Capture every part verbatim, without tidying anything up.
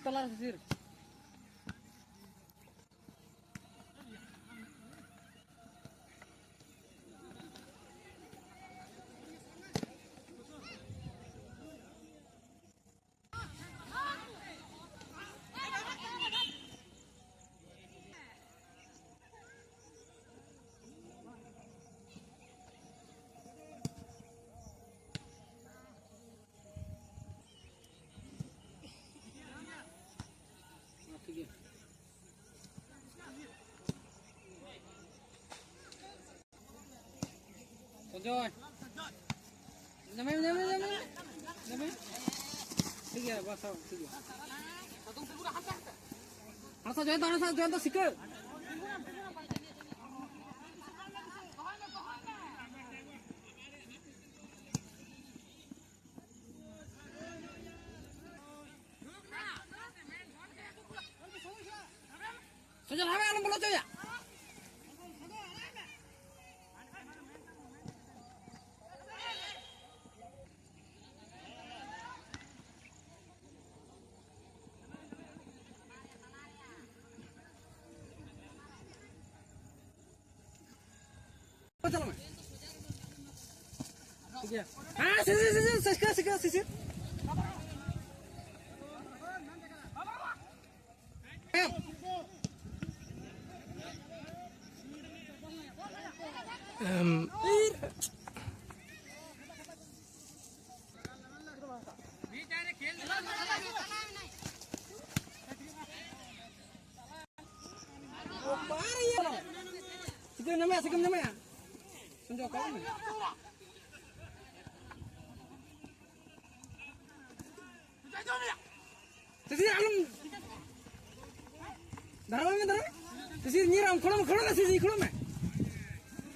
ᱛᱟᱞᱟ ᱨᱮ ᱥᱤᱥᱤᱨ᱾ ᱴᱷᱤᱠ ᱜᱮᱭᱟ᱾ ᱥᱚᱧᱡᱚᱭ᱾ ᱧᱟᱢᱮ, ᱧᱟᱢᱮ, ᱧᱟᱢᱮ, ᱧᱟᱢᱮ᱾ ᱴᱷᱤᱠ ᱜᱮᱭᱟ, ᱵᱟᱥ, ᱦᱚᱸ, ᱴᱷᱤᱠ ᱜᱮᱭᱟ᱾ ᱦᱟᱱᱟ ᱥᱟ ᱡᱚᱭᱚᱱᱛ, ᱦᱟᱱᱟ ᱥᱟ ᱡᱚᱭᱚᱱᱛ ᱥᱤᱠᱟᱹ᱾ ᱥᱚᱡᱚᱱ, ᱦᱟᱣᱮ ᱟᱞᱚᱢ ᱵᱚᱞᱚ ᱦᱚᱪᱚᱭᱟ᱾ ᱪᱟᱞᱟᱜ ᱢᱮ᱾ ᱴᱷᱤᱠ ᱜᱮᱭᱟ᱾ ᱦᱮᱸ, ᱥᱤᱥᱤᱨ, ᱥᱤᱥᱤᱨ, ᱥᱤᱥᱤᱨ, ᱥᱤᱥᱤᱨ, ᱥᱤᱥᱤᱨ᱾ ᱮᱢ᱾ ᱥᱤᱠᱟᱹᱢ ᱧᱟᱢᱮᱭᱟ, ᱥᱤᱠᱟᱹᱢ ᱧᱟᱢᱮᱭᱟ᱾ ᱥᱚᱧᱡᱚᱭ, ᱠᱚᱞ ᱢᱮ᱾ ᱥᱤᱥᱤᱨ, ᱟᱞᱚᱢ ᱫᱟᱨᱟᱢ ᱢᱮ, ᱫᱟᱨᱟᱢ ᱢᱮ᱾ ᱥᱤᱥᱤᱨ, ᱧᱤᱨ ᱟᱢ, ᱠᱷᱚᱲᱚ ᱢᱮ, ᱠᱷᱚᱲᱚ ᱢᱮ, ᱥᱤᱥᱤᱨ, ᱠᱷᱚᱲᱚ ᱢᱮ᱾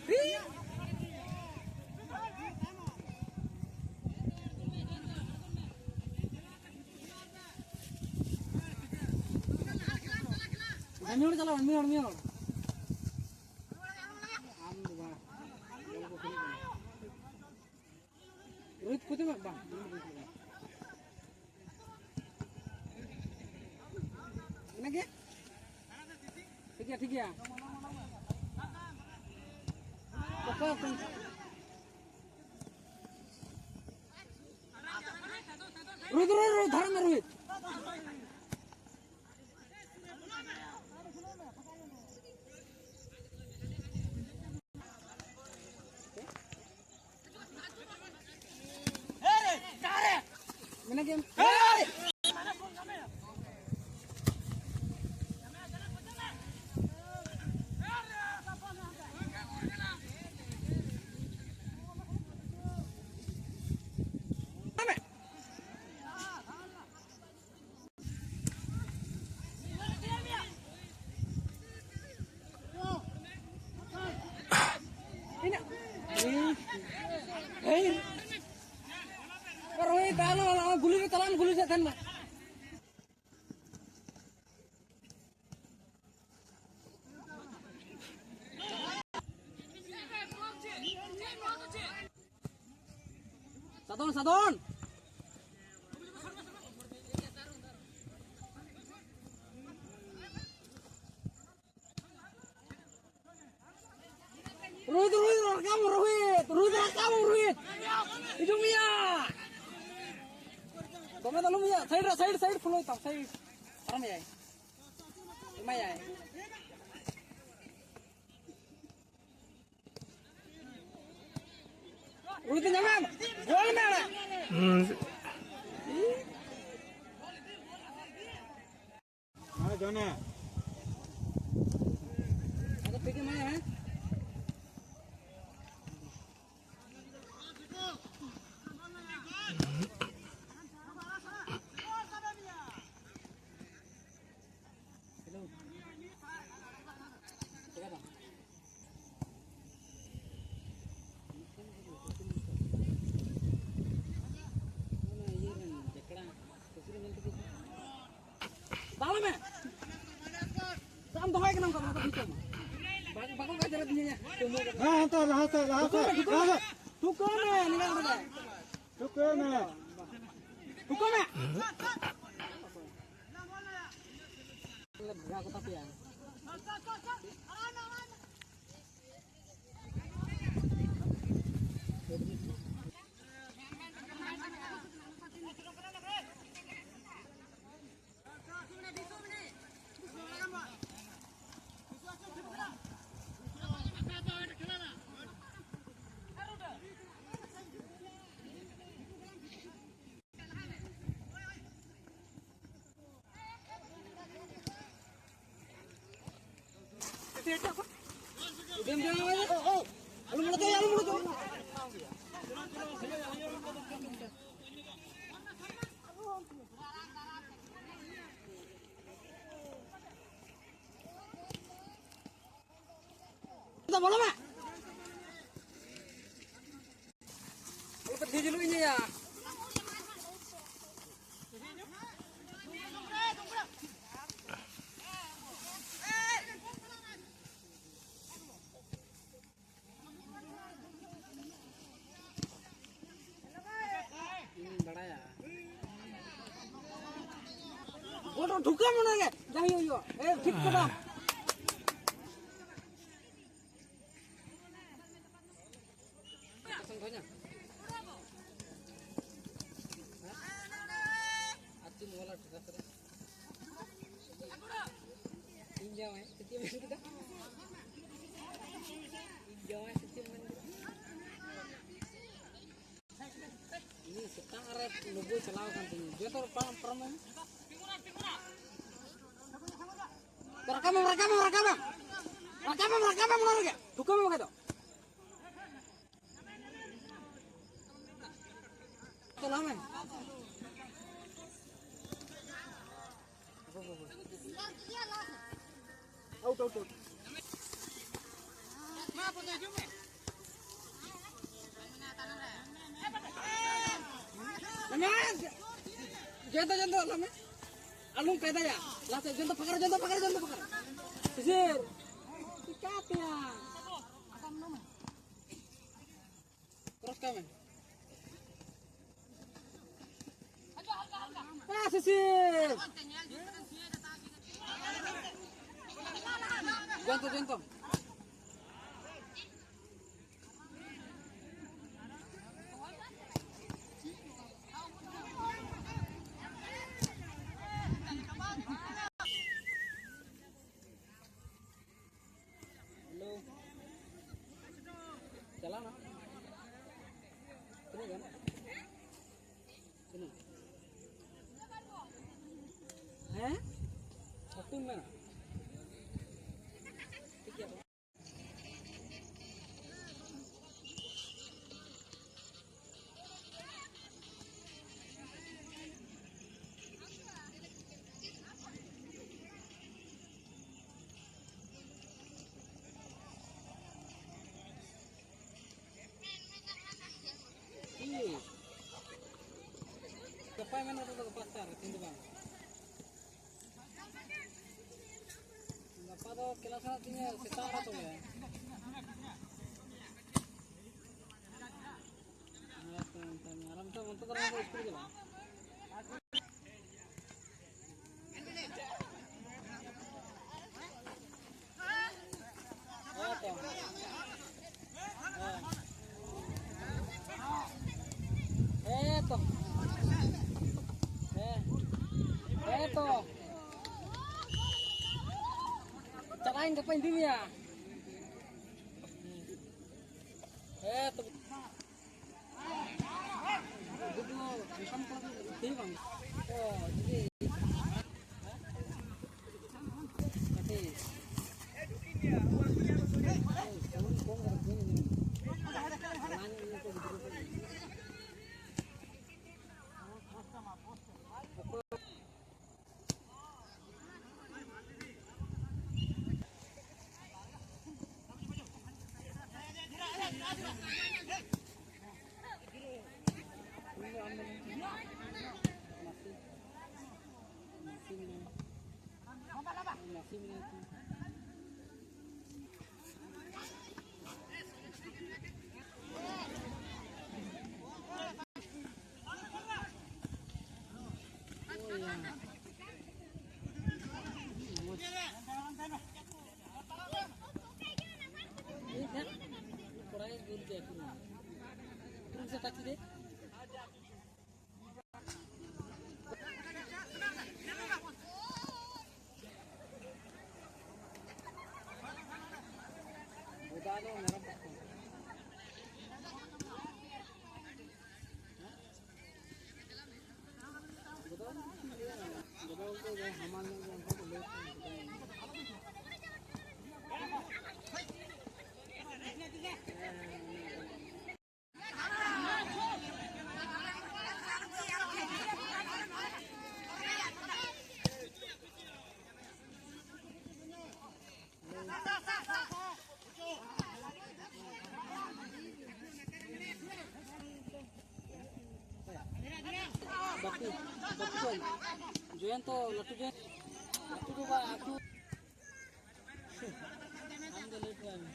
ᱦᱤ᱾ ᱢᱤᱫ ᱦᱚᱲ ᱪᱟᱞᱟᱣ, ᱢᱤᱫ ᱦᱚᱲ, ᱢᱤᱫ ᱦᱚᱲ᱾ ᱟᱢ ᱫᱚ ᱵᱟᱝ᱾ ᱨᱳᱦᱤᱛ ᱠᱚ ᱪᱟᱞᱟᱜ ᱵᱟᱝ᱾ ᱵᱟᱝ, ᱵᱟᱝ, ᱵᱟᱝ᱾ ᱴᱷᱤᱠ ᱜᱮᱭᱟ, ᱴᱷᱤᱠ ᱜᱮᱭᱟ᱾ ᱚᱠᱟ ᱠᱚ-, ᱨᱩᱫ, ᱨᱩᱫ, ᱨᱩᱫ, ᱫᱷᱟᱨᱮ ᱢᱮ, ᱨᱩᱫ᱾ ᱢᱮᱱᱟᱜ ᱜᱮᱭᱟ᱾ ᱨᱚᱦᱤᱛ, ᱟᱞᱚ, ᱟᱞᱚ, ᱜᱩᱞᱤ ᱨᱮ ᱪᱟᱞᱟᱜ ᱢᱮ, ᱜᱩᱞᱤ ᱥᱮᱫ ᱛᱟᱦᱮᱱ ᱢᱮ᱾ ᱥᱟᱫᱚᱱ, ᱥᱟᱫᱚᱱ᱾ ᱨᱳᱦᱤᱛ, ᱨᱳᱦᱤᱛ, ᱨᱟᱠᱟᱵ, ᱨᱳᱦᱤᱛ, ᱨᱳᱦᱤᱛ, ᱨᱟᱠᱟᱵ, ᱨᱳᱦᱤᱛ᱾ ᱦᱤᱡᱩᱜ ᱢᱮᱭᱟ᱾ ᱫᱚᱢᱮ ᱫᱚ ᱟᱞᱚᱢ ᱤᱭᱟᱹ, side ᱨᱮ, side, side follow ᱛᱟᱢ, side᱾ ᱯᱟᱨᱚᱢᱮᱭᱟᱭ᱾ ᱮᱢᱟᱭᱟᱭ᱾ ᱨᱳᱦᱤᱛ ᱧᱟᱢᱮᱢ᱾ ᱜᱳᱞ ᱢᱮ ᱟᱲᱟᱜ᱾ ᱦᱩᱸ᱾ ᱦᱮᱸ, ᱡᱚᱱᱮ᱾ ᱟᱫᱚ ᱴᱷᱤᱠ ᱜᱮ ᱢᱟᱱᱮ, ᱦᱮᱸ? ᱫᱟᱞ ᱢᱮ᱾ ᱟᱢ ᱫᱚᱦᱚᱭ ᱠᱟᱱᱟᱢ ᱠᱟᱱᱟ, ᱵᱟᱠᱚ ᱴᱷᱤᱠ ᱛᱟᱢᱟ᱾ ᱵᱟᱠᱚ, ᱵᱟᱠᱚ ᱜᱟᱡᱨᱟ ᱫᱤᱧᱟ᱾ ᱦᱮᱸ, ᱦᱟᱱᱛᱮ, ᱞᱟᱦᱟ ᱥᱮᱫ, ᱞᱟᱦᱟ ᱥᱮᱫ, ᱴᱷᱩᱠᱟᱹᱣ ᱢᱮ, ᱴᱷᱩᱠᱟᱹᱣ ᱞᱟᱦᱟ ᱢᱮ᱾ ᱥᱮᱫ᱾ ᱴᱷᱩᱠᱟᱹᱣ ᱢᱮ, ᱱᱤᱝᱠᱟ ᱠᱟᱛᱮ᱾ ᱴᱷᱩᱠᱟᱹᱣ ᱢᱮ᱾ ᱴᱷᱩᱠᱟᱹᱣ ᱢᱮ᱾ ᱵᱷᱟᱜᱟᱣ ᱠᱚ ᱛᱟᱯᱮᱭᱟ᱾ ᱵᱚᱞᱚ ᱢᱮ᱾ ᱟᱞᱚᱯᱮ ᱛᱷᱤᱨ ᱡᱩᱞᱩᱜ ᱤᱧᱟᱹᱭᱟ᱾ ᱤᱧ ᱵᱟᱲᱟᱭᱟ᱾ ᱜᱚᱰ ᱨᱮ ᱰᱷᱩᱠᱟᱹᱣ ᱢᱮ ᱚᱱᱟᱜᱮ, ᱡᱟ ᱦᱩᱭᱩᱜ ᱦᱩᱭᱩᱜᱼᱟ᱾ ᱮ, ᱴᱷᱤᱠ ᱠᱟᱫᱟ᱾ ᱟᱨ ᱪᱮᱫ ᱢᱚᱦᱚᱞᱟ ᱴᱷᱮᱠᱟ ᱥᱮ ᱨᱮ? ᱤᱧ ᱡᱟᱶᱟᱭ ᱥᱮ ᱪᱮᱫ ᱮᱢ ᱢᱮᱱ ᱠᱮᱫᱟ? ᱤᱧ ᱡᱟᱶᱟᱭ ᱥᱮ ᱪᱮᱫ ᱮᱢ ᱢᱮᱱ ᱠᱮᱫᱟ? ᱩᱱᱤ ᱥᱮᱛᱟᱜ ᱨᱮ ᱱᱚᱵᱵᱳᱭ ᱪᱟᱞᱟᱣ ᱟᱠᱟᱱ ᱛᱤᱧᱟ᱾ ᱡᱚᱛᱚ ᱦᱚᱲ ᱯᱟᱨᱚᱢ, ᱯᱟᱨᱚᱢ ᱢᱮ᱾ ᱨᱟᱠᱟᱵ ᱢᱮ, ᱨᱟᱠᱟᱵ ᱢᱮ, ᱨᱟᱠᱟᱵ ᱢᱮ᱾ ᱨᱟᱠᱟᱵ ᱢᱮ, ᱨᱟᱠᱟᱵ ᱢᱮ, ᱚᱱᱟ ᱨᱮᱜᱮ᱾ ᱴᱷᱩᱠᱟᱹᱣ ᱢᱮ ᱵᱟᱠᱷᱟᱡ ᱫᱚ᱾ ᱪᱟᱞᱟᱣ ᱢᱮ᱾ Out, out, out. ᱢᱟᱱᱮ, ᱡᱚᱭᱚᱱᱛᱚ, ᱡᱚᱭᱚᱱᱛᱚ, ᱟᱞᱚᱢ ᱠᱟᱭᱫᱟᱭᱟ᱾ ᱞᱟᱦᱟ ᱥᱮᱫ, ᱡᱚᱭᱚᱱᱛᱚ ᱯᱷᱟᱸᱠᱟ ᱨᱮ, ᱡᱚᱭᱚᱱᱛᱚ ᱯᱷᱟᱸᱠᱟ ᱨᱮ, ᱡᱚᱭᱚᱱᱛᱚ ᱯᱷᱟᱸᱠᱟ ᱨᱮ᱾ ᱥᱤᱥᱤᱨ᱾ ᱪᱤᱠᱟᱹᱛᱮᱭᱟ? ᱠᱨᱚᱥ ᱠᱟᱜ ᱢᱮ᱾ ᱮ, ᱥᱤᱥᱤᱨ! ᱡᱚᱭᱚᱱᱛᱚ, ᱡᱚᱭᱚᱱᱛᱚ᱾ ᱦᱮᱞᱳ᱾ ᱪᱟᱞᱟᱣ ᱱᱟ? ᱛᱤᱱᱟᱹᱜ ᱜᱟᱱ? ᱛᱤᱱᱟᱹᱜ? ᱦᱮᱸ? ᱥᱟᱛᱴᱤ ᱢᱮᱱᱟᱜᱼᱟ᱾ ᱴᱷᱤᱠ ᱜᱮᱭᱟ᱾ ᱤᱭᱟᱹ᱾ ᱜᱟᱯᱟᱭ ᱢᱮᱱ ᱠᱟᱫᱟ ᱫᱚ ᱜᱟᱯᱟ ᱥᱮᱛᱟᱜ ᱨᱮ, ᱛᱮᱦᱮᱧ ᱫᱚ ᱵᱟᱝ᱾ ᱜᱟᱯᱟ ᱫᱚ ᱠᱞᱟᱥ ᱢᱮᱱᱟᱜ ᱛᱤᱧᱟᱹ ᱥᱮᱛᱟᱜ ᱨᱮ ᱛᱚᱵᱮ᱾ ᱦᱮᱸ ᱛᱚ, ᱚᱱᱠᱟ ᱜᱮ᱾ ᱟᱨ ᱚᱱᱛᱮ, ᱚᱱᱛᱮ ᱫᱚ ᱥᱠᱩᱞ ᱪᱟᱞᱟᱜᱼᱟ᱾ ᱦᱮᱸ ᱛᱚ᱾ ᱦᱮᱸ ᱛᱚ᱾ ᱦᱮᱸ᱾ ᱦᱮᱸ ᱛᱚ᱾ ᱪᱟᱞᱟᱜ ᱟᱹᱧ, ᱜᱟᱯᱟᱧ ᱤᱫᱤ ᱢᱮᱭᱟ᱾ ᱦᱮᱸ ᱛᱚ᱾ ᱩᱱᱠᱩ ᱫᱚ ᱚᱱᱠᱟᱱ ᱠᱚᱲᱟ ᱫᱚ ᱛᱮ ᱵᱟᱝ᱾ ᱚ, ᱡᱩᱫᱤ ᱠᱟᱹᱴᱤᱡ ᱠᱚᱢ ᱠᱚᱢ ᱠᱚᱢ ᱧᱚᱜ᱾ ᱦᱟᱞᱟᱝ ᱧᱚᱜ ᱠᱚ ᱜᱤᱫᱽᱨᱟᱹ ᱠᱚ᱾ ᱡᱚᱭᱚᱱᱛᱚ, ᱞᱟᱹᱴᱩ ᱡᱚᱭᱚᱱᱛᱚ, ᱞᱟᱹᱴᱩ ᱵᱟᱵᱟ, ᱟᱹᱛᱩ᱾ ᱟᱢ ᱫᱚ ᱞᱟᱹᱭ ᱦᱚᱴᱚ ᱟᱭ ᱢᱮ᱾